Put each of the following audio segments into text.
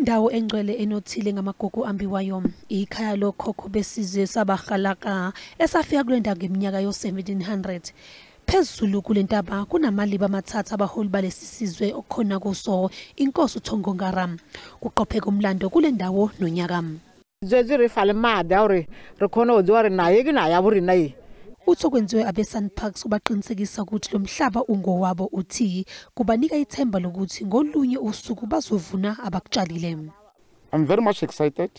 Indawo engcwele enothile ngamagugu ambiwayo, ikhaya lokhokho besizwe sabaHalaka esafika kule ndawo ngeminyaka yo-1700. Phezulu kule ntaba kunamaliba amathathu abaholi balesi sizwe okukhona kuso inkosi uThongongara. Kuqopheka umlando kule ndawo nonyaka. Uthi okwenziwe abe-SANParks ubaqinisekisa ukuthi lo mhlaba ungowabo, uthi kubanika ithemba lokuthi ngolunye usuku bazovuna abakutshalile. I'm very much excited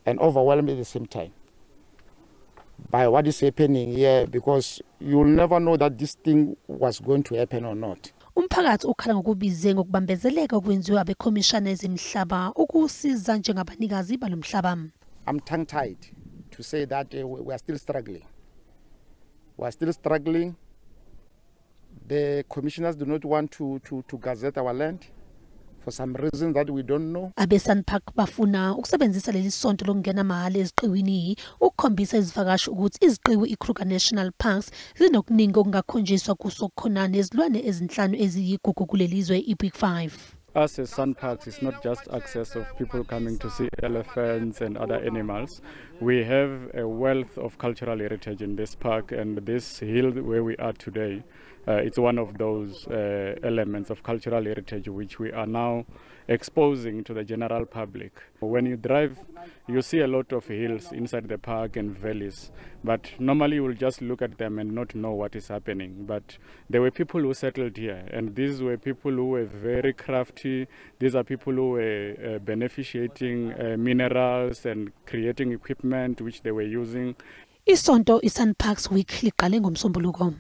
and overwhelmed at the same time by what is happening here, because you'll never know that this thing was going to happen or not. Umphakathi ukhala ngokubize ngokubambezeleka okwenziwe abekhomishana ezemhlaba ukusiza njengabanikazi balomhlaba. I'm tongue-tied to say that we are still struggling. We are still struggling. The commissioners do not want to gazette our land for some reason that we don't know. Abe-SANPark bafuna ukusebenzisa leli sonto lokungena mahhala eziqiwini ukukhombisa izivakashi ukuthi iziqiwi iKruger National Parks zinokuningi okungakhonjiswa kuso, khona nezilwane ezinhlanu eziyigugu kulelizwe, i-Big Five. Us as SANParks, it's not just access of people coming to see elephants and other animals. We have a wealth of cultural heritage in this park, and this hill where we are today, it's one of those elements of cultural heritage which we are now exposing to the general public. When you drive, you see a lot of hills inside the park and valleys, but normally you will just look at them and not know what is happening. But there were people who settled here, and these were people who were very crafty. These are people who were beneficiating minerals and creating equipment which they were using. Isonto i-SANParks Week liqale ngoMsombuluko.